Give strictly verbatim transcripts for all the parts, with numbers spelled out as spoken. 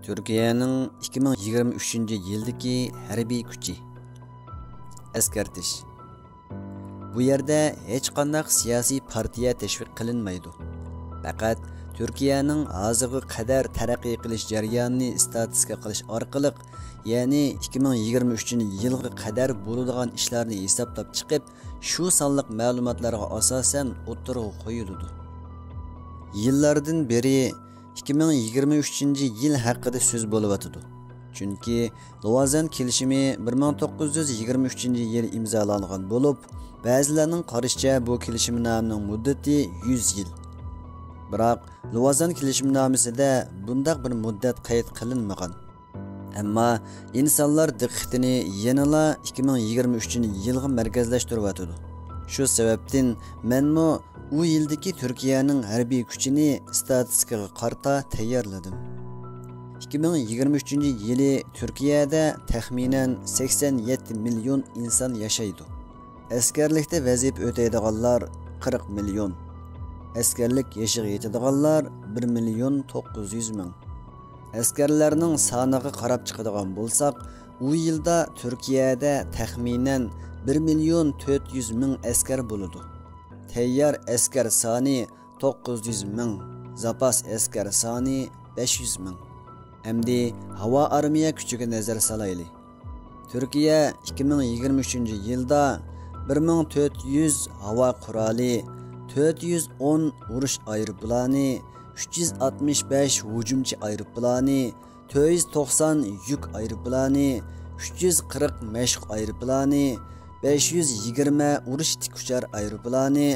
تۈركىيەنىڭ ئىككى مىڭ يىگىرمە ئۈچىنچى يىلدىكى ھەربىي كۈچى. ئەسكەرتىش. بۇ يەردە ھېچقانداق سىياسىي پارتىيە تەشۋىق قىلىنمايدۇ. پەقەت تۈركىيەنىڭ ھازىرغا قەدەر تەرەققىي قىلىش جەريانىنى ئىستاتىستىكا قىلىش ئارقىلىق، يەنى ئىككى مىڭ يىگىرمە ئۈچىنچى يىلغا قەدەر بولىدىغان ئىشلارنى ھېسابلاپ چىقىپ، شۇ سانلىق مەلۇماتلارغا ئاساسەن ئوتتۇرىغا قويۇلىدۇ. يىللاردىن بېرى ئىككى مىڭ يىگىرمە ئۈچىنچى يىل ھەققىدە سۆز بولۇۋاتىدۇ. چۈنكى لوۋازان كېلىشىمى بىر مىڭ توققۇز يۈز يىگىرمە ئۈچىنچى يىل ئىمزالانغان بولۇپ، بەزىلەرنىڭ قارىشىچە بۇ كېلىشىمنامىنىڭ مۇددىتى يۈز يىل. بىراق، لوۋازان كېلىشىمنامىسىدە بۇنداق بىر مۇددەت قەيت قىلىنمىغان. ئەمما ئىنسانلار دىققىتىنى يەنىلا ئىككى مىڭ يىگىرمە ئۈچىنچى يىلغا مەركەزلەشتۈرۈۋاتىدۇ. شۇ سەۋەبتىن مەنمۇ ئۇ يىلدىكى تۈركىيەنىڭ ھەربىي كۈچىنى ئىستاتىستىكىغا قارىتا تەييارلىدىم. ئىككى مىڭ يىگىرمە ئۈچىنچى يىلى تۈركىيەدە تەخمىنەن سەكسەن يەتتە مىليون ئىنسان ياشايدۇ. ئەسكەرلىكتە ۋەزىپە ئۆتەيدىغانلار قىرىق مىليون. ئەسكەرلىك يېشىغا يېتىدىغانلار بىر مىليون توققۇز يۈز مىڭ. ئەسكەرلەرنىڭ سانىغا قاراپ چىقىدىغان بولساق، ئۇ يىلدا تۈركىيەدە تەخمىنەن بىر مىليون تۆت يۈز مىڭ ئەسكەر بولىدۇ. تەييار ئەسكەر سانى توققۇز يۈز مىڭ، زاپاس ئەسكەر سانى بەش يۈز مىڭ. ئەمدى ھاۋا ئارمىيە كۈچىگە نەزەر سالايلى. تۈركىيە ئىككى مىڭ يىگىرمە ئۈچىنچى يىلدا بىر مىڭ تۆت يۈز ھاۋا قورالى، تۆت يۈز ئون ئۇرۇش ئايروپىلانى، ئۈچ يۈز ئاتمىش بەش ھۇجۇمچى ئايروپىلانى، تۆت يۈز توقسان يۈك ئايروپىلانى، ئۈچ يۈز قىرىق مەشق ئايروپىلانى، بەش يۈز يىگىرمە ئۇرۇش تىكئۇچار ئايروپىلانى،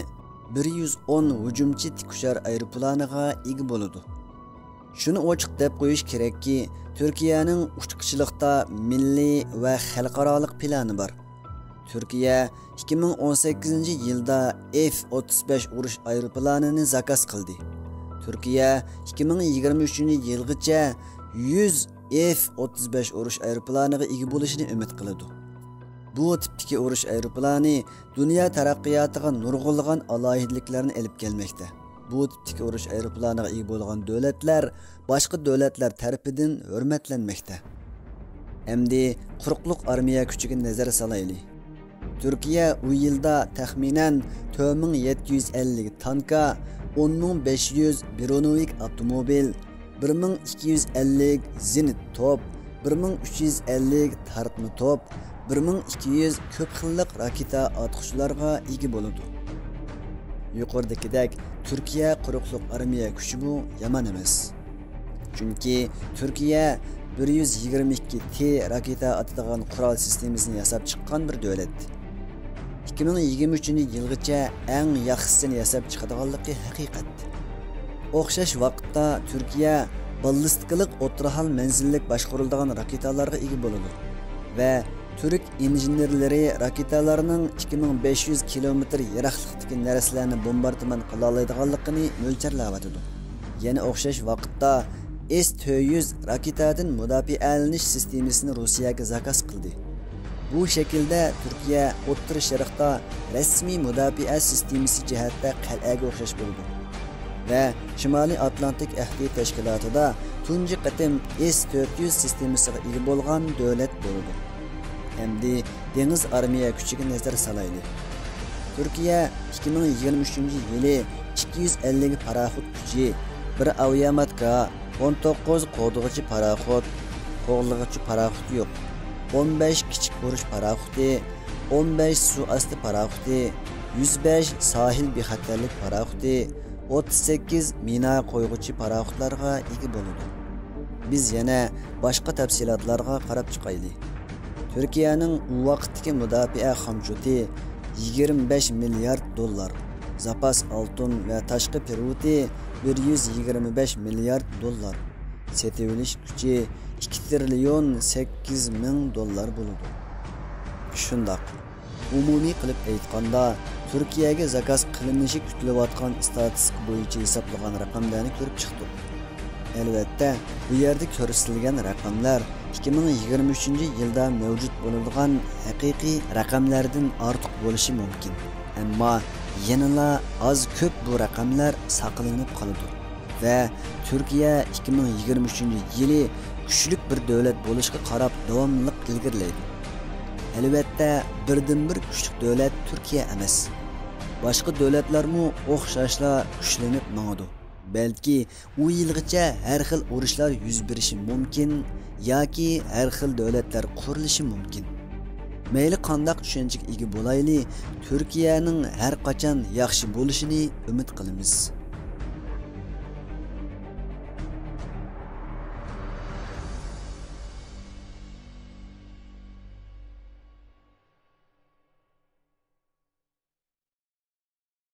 بىر يۈز ئون ھۇجۇمچى تىكئۇچار ئايروپىلانىغا ئىگە بولىدۇ. شۇنى ئوچۇق دەپ قويۇش كېرەككى، تۈركىيەنىڭ ئۇچقۇچىلىقتا مىللىي ۋە خەلقئارالىق پىلانى بار. تۈركىيە ئىككى مىڭ ئون سەككىزىنچى يىلدا ئېف ئوتتۇز بەش ئۇرۇش ئايروپىلانىنى زاكاز قىلدى. تۈركىيە ئىككى مىڭ يىگىرمە ئۈچىنچى يىلغىچە يۈز ئېف ئوتتۇز بەش ئۇرۇش ئايروپىلانىغا ئىگە بولۇشىنى ئۈمىد قىلىدۇ. بۇ تىپتىكى ئۇرۇش ئايروپىلانى دۇنيا تەرەققىياتىغا نۇرغۇنلىغان ئالاھىدىلىكلەرنى ئېلىپ كەلمەكتە. بۇ تىپتىكى ئۇرۇش ئايروپىلانىغا ئىگە بولغان دۆلەتلەر باشقا دۆلەتلەر تەرىپىدىن ھۆرمەتلەنمەكتە. ئەمدى قۇرۇقلۇق ئارمىيە كۈچىگە نەزەر سالايلى. تۈركىيە ئۇ يىلدا تەخمىنەن تۆت مىڭ يەتتە يۈز ئەللىك تانكا، ئون مىڭ بەش يۈز برونوۋىك ئاپتوموبىل، بىر مىڭ ئىككى يۈز ئەللىك زېنىت توپ، بىر مىڭ ئۈچ يۈز ئەللىك تارتما توپ، بىر مىڭ ئىككى يۈز كۆپ خىللىق راكېتا ئاتقۇچىلارغا ئىگە بولىدۇ. يۇقىرىدىكىدەك، تۈركىيە قۇرۇقلۇق ئارمىيە كۈچىمۇ يامان ئەمەس. چۈنكى تۈركىيە بىر يۈز يىگىرمە ئىككى تى راكېتا ئاتىدىغان قورال سىستېمىسىنى ياساپ چىققان بىر دۆلەت. ئىككى مىڭ يىگىرمە ئۈچىنچى يىلغىچە ئەڭ ياخشىسىنى ياساپ چىقىدىغانلىقى ھەقىقەت. ئوخشاش ۋاقىتتا تۈركىيە باللىستىكىلىق ئوتتۇرا ھال مەنزىللىك باشقۇرۇلىدىغان راكېتالارغا ئىگە بولىدۇ ۋە تۈرك ئىنژېنېرلىرى راكېتالارنىڭ ئىككى مىڭ بەش يۈز كىلومېتىر يىراقلىقتىكى نەرسىلەرنى بومباردىمان قىلالايدىغانلىقىنى مۆلچەرلەۋاتىدۇ. يەنە ئوخشاش ۋاقىتتا ئېس تۆت يۈز راكېتادىن مۇداپىئەلىنىش سىستېمىسىنى روسىيەگە زاكاز قىلدى. بۇ شەكىلدە تۈركىيە ئوتتۇرا شەرقتا رەسمىي مۇداپىئە سىستېمىسى جەھەتتە قەلئەگە ئوخشاش بولىدۇ ۋە شىمالىي ئاتلانتىك ئەھدى تەشكىلاتىدا تۇنجى قېتىم ئېس تۆت يۈز سىستېمىسىغا ئىگە بولغان دۆلەت بولىدۇ. ئەمدى دېڭىز ئارمىيە كۈچىگە نەزەر سالايلى. تۈركىيە ئىككى مىڭ يىگىرمە ئۈچىنچى يىلى ئىككى يۈز ئەللىك پاراخوت كۈچى، بىر ئاۋىياماتكا، ئون توققۇز قوغدىغۇچى پاراخوت، قوغدىغۇچى پاراخوت يوق، ئون بەش كىچىك ئۇرۇش پاراخوتى، ئون بەش سۇ ئاستى پاراخوتى، يۈز بەش ساھىل بىخەتەرلىك پاراخوتى، ئوتتۇز سەككىز مىنا قويغۇچى پاراخوتلارغا ئىگە بولىدۇ. بىز يەنە باشقا تەپسىلاتلارغا قاراپ چىقايلى. تۈركىيەنىڭ ئۇ ۋاقىتتىكى مۇداپىئە خامچوتى يىگىرمە بەش مىليارد دوللار، زاپاس ئالتۇن ۋە تاشقى پېرېۋوتى بىر يۈز يىگىرمە بەش مىليارد دوللار، سېتىۋېلىش كۈچى ئىككى تىرىليون سەككىز مىڭ دوللار بولىدۇ. شۇنداق. ئومۇمىي قىلىپ ئېيتقاندا، تۈركىيەگە زاكاز قىلىنىشى كۈتۈلۈۋاتقان ئىستاتىستىكا بويىچە ھېسابلىغان رەقەملەرنى كۆرۈپ چىقتۇق. ئەلۋەتتە، بۇ يەردە كۆرسىتىلگەن رەقەملەر ئىككى مىڭ يىگىرمە ئۈچىنچى يىلدا مەۋجۇت بولىدىغان ھەقىقىي رەقەملەردىن ئارتۇق بولۇشى مۇمكىن. ئەمما يەنىلا ئاز-كۆپ بۇ رەقەملەر ساقلىنىپ قالىدۇ. ۋە تۈركىيە ئىككى مىڭ يىگىرمە ئۈچىنچى يىلى كۈچلۈك بىر دۆلەت بولۇشقا قاراپ داۋاملىق ئىلگىرىلەيدۇ. ئەلۋەتتە، بىردىنبىر كۈچلۈك دۆلەت تۈركىيە ئەمەس. باشقا دۆلەتلەرمۇ ئوخشاشلا كۈچلىنىپ ماڭىدۇ. بەلكى ئۇ يىلغىچە ھەر خىل ئۇرۇشلار يۈز بېرىشى مۇمكىن ياكى ھەر خىل دۆلەتلەر قۇرۇلۇشى مۇمكىن. مەيلى قانداق چۈشەنچىگە ئىگە بولايلى، تۈركىيەنىڭ ھەر قاچان ياخشى بولۇشىنى ئۈمىد قىلىمىز.